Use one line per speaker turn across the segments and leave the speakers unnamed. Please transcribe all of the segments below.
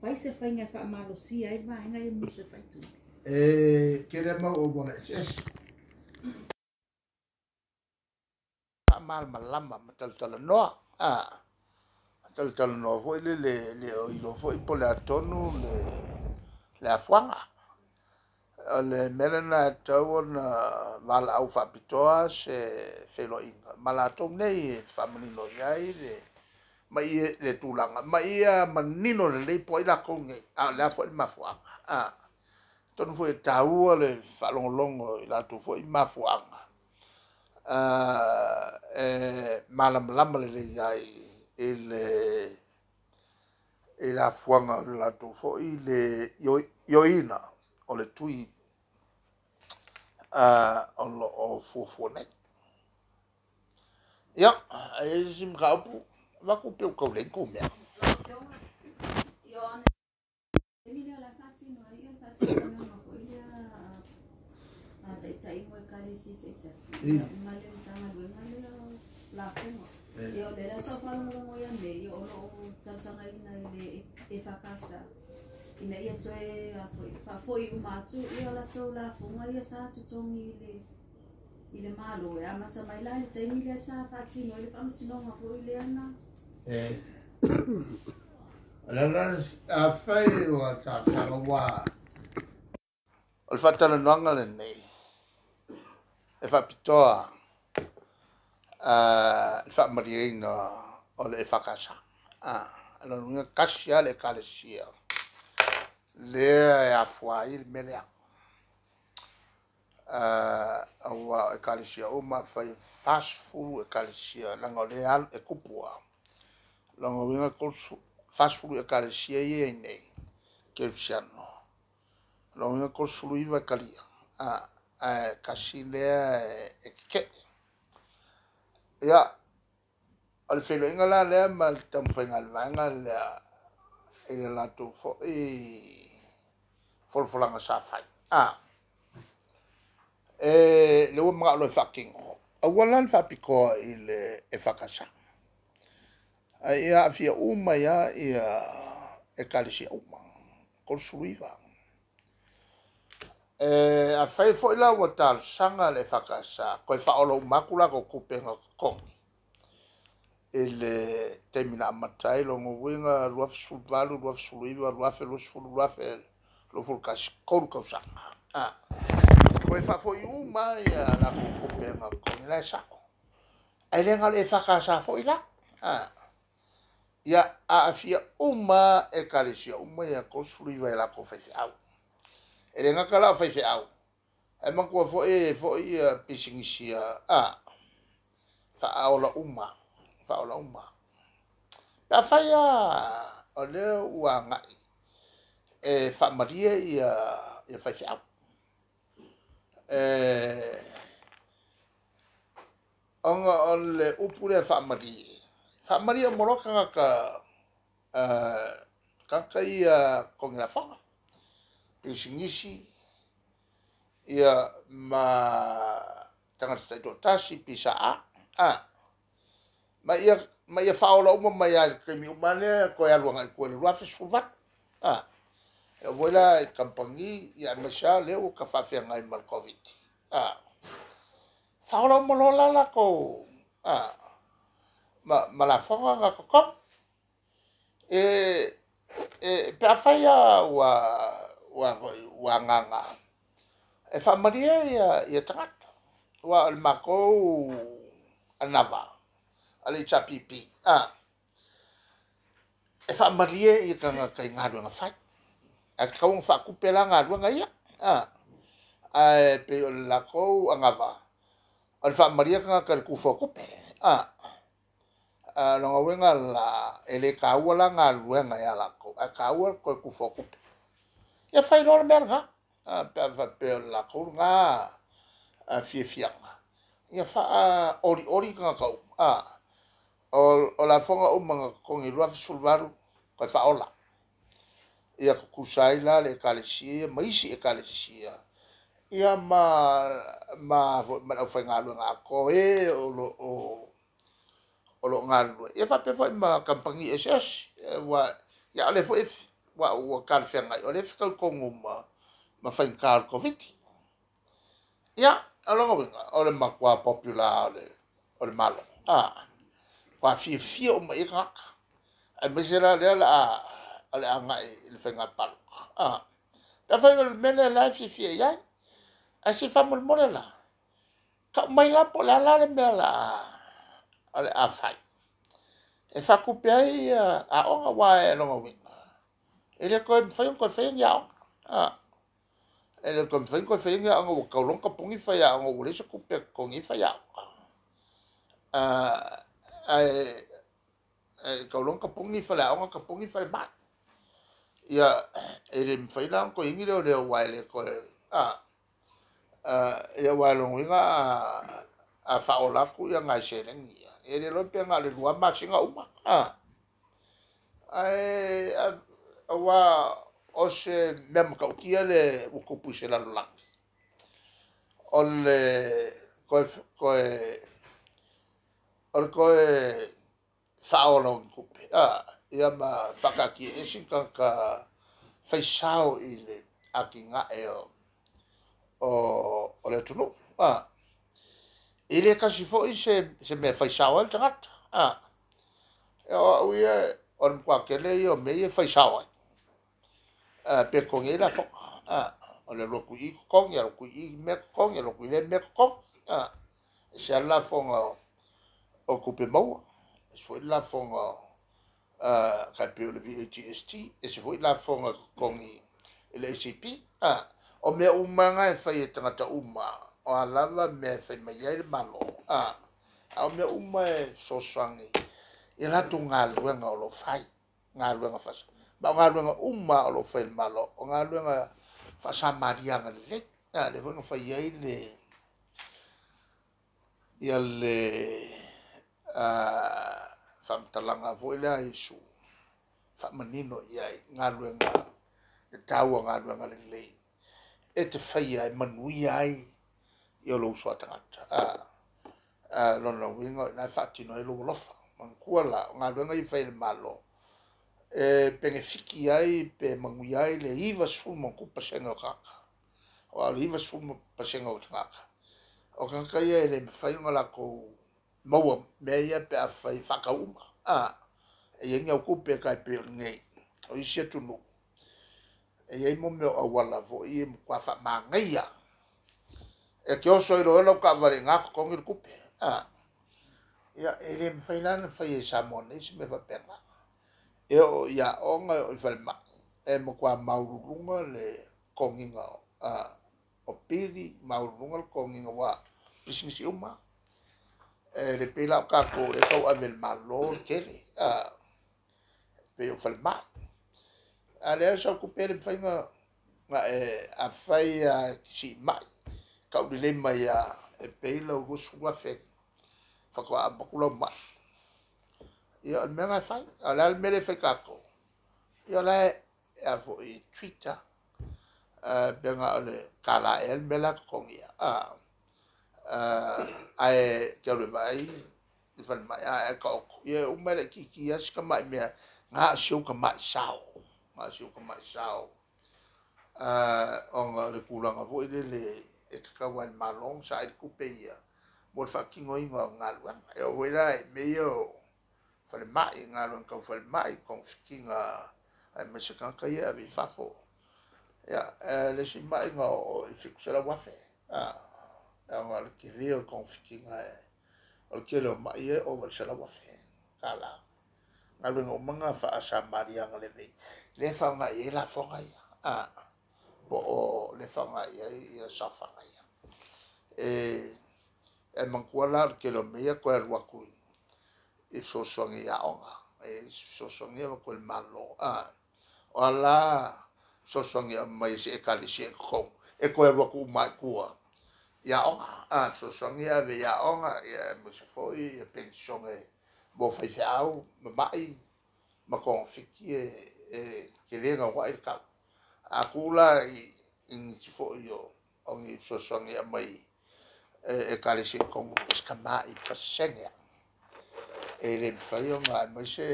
Fai se faiga e faamalosia ai vaega ia musu e faitupe.
E tele mau auala eseese. Faamalamalama ma talatalanoa. Talatalanoa foi lele le o iloa foi po o le a tonu le afuaga. O le mea lena e tatau ona valaau faapitoa se feiloaiga ma latou nei e faamanino i ai le ma ia le tulaga ma ia manino lelei po o ai latou nei, a o le a foi le mafuaaga. Atonu foi e taua le faalogologo i latou foi mafuaaga e malamalama lelei ai i le afuaga o le latou foi le ioeina o le tui o lo o fuafua nei. Ia, e i ai se isi mataupu, avatu pe ua tau leai ni tou mea.
Lau Afioga, ia o le taimi lea o le a faatino ai le faatinoga foi lea a taitai mo Ekalesia taitasi ma le Matagaluega lea o lafoga. Ia o lea la sa ou faalogologo ia nei o lo o talosagaina i le EFKS ina ia toe faafoi uma atu ia latou lafoga ia sa totogi i le Malo e amata mai la i le taimi lea sa faatino ai le faamasinoga foi lea na.
O le ala afai ua talosaga ua o le faatalanoaga lenei e faapitoa le faamalieina o le EFKS. O lona uiga tasi lava le Ekalesia lea e afua ai le mea lea. Aua o Ekalesia uma afai e 40 Ekalesia leaga o lea e tupu lava. Lona uiga 40 Ekalesia ia e i ai nei kerisiano. Lona uiga 39 e talia. Ae tasi lea e tetee. Ia, o le feiloaiga la lea ma le taumafaiga a le vaega lea i le latou foi folafolaga sa fai. Le ua manao loa e faatino, aua la le faapitoa i le EFKS. Ae ia aafia uma ai lava ia Ekalesia uma, 39. Afai foi la ua talosaga le EFKS toe faaola uma atu latou tupe na totogi i le taimi na amata ai, lona uiga 2018, 2019, 2020, 2021, 3 tausaga. Toe faafoi uma ia latou tupe na totogi, la e sao. Ae le na o le EFKS foi la. Ia aafia uma Ekalesia uma ia 39 i latou faifeau. E le gata la o faifeau, ae manatua foi e i ai foi ia pisinisi faaola uma, faaola uma. Pe afai lava o lea ua agai e faamalie ia faifeau. Ona o le upu lea faamalie, faamalie uma loa tagata, tagata ia totogi lafoga, pisinisi, ia ma tagata taitoatasi, PSA, ma ia faaola uma mai lava i le taimi uma lea toe alu agai i tua i le 2018. E oo foi la i kamupani, ia aemaise lava lea ua tafaafeagai ma le Covid. Faaola uma loa la latou ma lafoga na totogi. Pe afai lava ua agaga e faamalie ia tagata. Aua o le matou anava a le HRPP, e faamalie ia tagata i galuega fai. Ae tatau ona faatupe la galuega ia. Ae pei o le latou anava, o le faamalie tagata i le tufa o tupe. Lona uiga la, e le taua la galuega ia latou, ae taua le toe tufa o tupe. Ia fai loa le mea lena. Pe a faapea o le latou lena fiafiaga, ia faaolioli tagata uma. O lafoga uma na totogi i le 2018, toe faaola. Ia tutusa ai la le Ekalesia ma isi Ekalesia, ia ma le aufaigaluega atoa e o lo o galulue. Ia faapea foi ma kamupani eseese. Aua, ia o lea foi ua talafeagai o lea e fetaui ma faigata o le Koviti. Ia, o lona uiga, o le matua popular o le Malo. Ua fiafia uma i ai tagata. Aemaise la lea o le agai i le faiga palota. Pe afai o le mea lea la e fiafia i ai. Ae se i faamolemole la, tau mai la po o le a la le mea o le a fai e faatupe ai aoga, aua e lona uiga, e le toe mafai ona toe faia ni aoga. E le toe mafai ona toe faia ni aoga, ua tatau loa ona tapuni faiaoga, ua leai se tupe e totogi ai faiaoga. Ae tatau loa ona tapuni faleaoga, tapuni falemai. Ia, e le mafai la ona toe i ai ni leoleo, aua e le toe... ia, aua o lona uiga a faaola atu nai seleni ia, e le iloa pe na o le 2 masina uma. Ae aua o se mea matautia le ua tupu i se lalolagi, o le toe faaola o ni tupe, ia ma faataatia ese ni tagata faisao i le atinae o le atunuu. E le tasi foi se mea faisao ai le tagata. O au ia, o le matua tele ia o mea ia e faisao ai, pe totogi ai lafoga. O le alu atu i i totogi, alu atu i i mea totogi, alu atu i lea mea totogi. E ese lava lafoga o tupe maua, ese foi lafoga tai pei o le VAGST, ese foi lafoga totogi i le ACP. O mea uma na e fai e tagata uma, o a lava mea e fai mai ai le Malo. A o mea uma e fesoasoani i latou galuega o lo o fai, galuega faasa. Ma o galuega uma o lo o fai e le Malo, o galuega faasamaliaga lelei. Lea foi na fai ai le faamatalaga foi lea a Iesu, faamanino i ai galuega, le taua galuega lelei e te faia e manuia ai i lou uso a tagata. Lona uiga o ina e faatino ai lou alofa. Manatua la, o galuega ia fai e le Malo, e penefiti ai pe manuia ai le 90% o tagata. O le 90% o tagata, o tagata ia e le mafai ona latou maua mea ia pe afai faatau uma. E i ai ni au tupe tai pei o lenei, o isi atunuu, e i ai mo mea o auala foi e matua faamagaia. E te oso i loa lau taavale i na totogi le tupe. Ia, e le mafai la ona fai e Samoa nei se mea faapena. E oo i aoga, e oo i falemai, e matua maululuga le totogiga o pili, maululuga le totogiga ua pisinisi uma. E le pei la o tatou e tau ave le Malo le tele, pei o falemai. A lea sau tupe le mafai na e afai e sii mai, tau lelei mai e pei lau 20,000 faatoa amata lau mai. Ia, o le mea na e fai. A o le a le mea le fai tatou. Ia, o la e a foi Twitter, pe na o le tala ea le mea la totogia. Ae te alu e vaai i falemai, ae ka oko. Ia, uma e le kiki a si ka mai mea, ngā si au ka mai sao. Ngā si au ka mai sao. Ona le tulaga foi lele e tatau ai le Malo sa ai le tupe ia mo le faatinoina o galuega. E oo foi la i mea ia o falemai, galuega tau falemai, togafitiga aemaise tagata ia e ave i fafo. Ia, le isi maiga o i 700,000. Ona o le tele o le togafitiga o le tele o mai e ova i le 100,000 tala. Galuega uma na faasamaliaga lelei, lea e faaaoga i ai lafoga ia. Po o le faaaoga i ai ia saofaga ia. E manatua la o le tele o mea ia toe alu atu i fesoasoani i aoga. E fesoasoani ia avatu e le Malo. O a la fesoasoani e aumai e se ekalesia e totonu, e toe alu atu uma i tua i aoga. Fesoasoani ia ave i aoga, ia aemaise foi ia penisione mo faifeau, mamai, ma togafiti e tele gauai le tau. A tuu la i nisi foi o ni fesoasoani e aumai e ekalesia i totonu, si tamai pasene a. E le mafai ona aemaise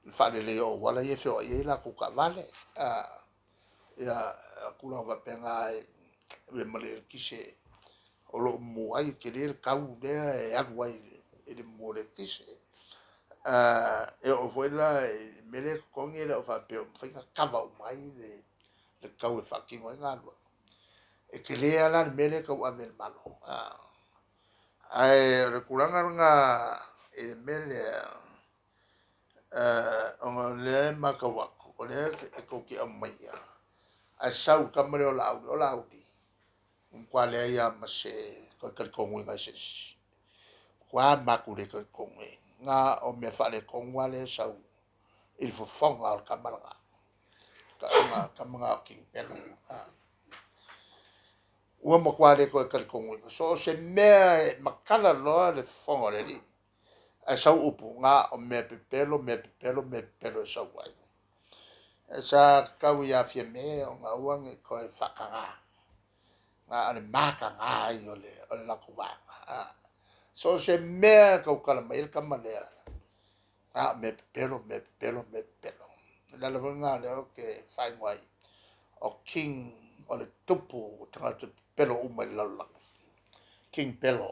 Le faaleleia o auala ia e feoai ai latou taavale. Ia tulaga faapena e ma le eletise o lo o mumu ai, e tele le tau lea e alu ai i le mumu o le eletise. E oo foi la i le mea lea e totogi, e le o faapea o mafai ona kava uma ai le tau e faatino ai galuega. E tele lava la le mea lea e tauave e le Malo. Ae o le tulaga lena i le mea lea, ona o lea e matau atu, o lea e tou te aumaia, ae sau le tama lea o Laauli, o Laauli, ua matua leai lava ma se toe talitonuina e se isi. Ua matua matou le talitonu i ai. Na o mea faaletonu lava lea e sau i le fofoga o le tama lena. Le tama lena o King Pelo. Ua matua le toe talitonuina. So o se mea e matala loa le fofoga o le alii, ae sau upu, na o mea pepelo, mea pepelo, mea pepelo e sau ai. E sa tatau ia Fiame ona aua ne i toe faataga. Na o le mataga ai o le latou vaega. So o se mea e tautala mai ai le tama lea, na o mea pepelo, mea pepelo, mea pepelo. O le ala foi lena o lea ou te faaigoa ai, o King o le tupu o tagata pepelo uma i le lalolagi. King Pelo.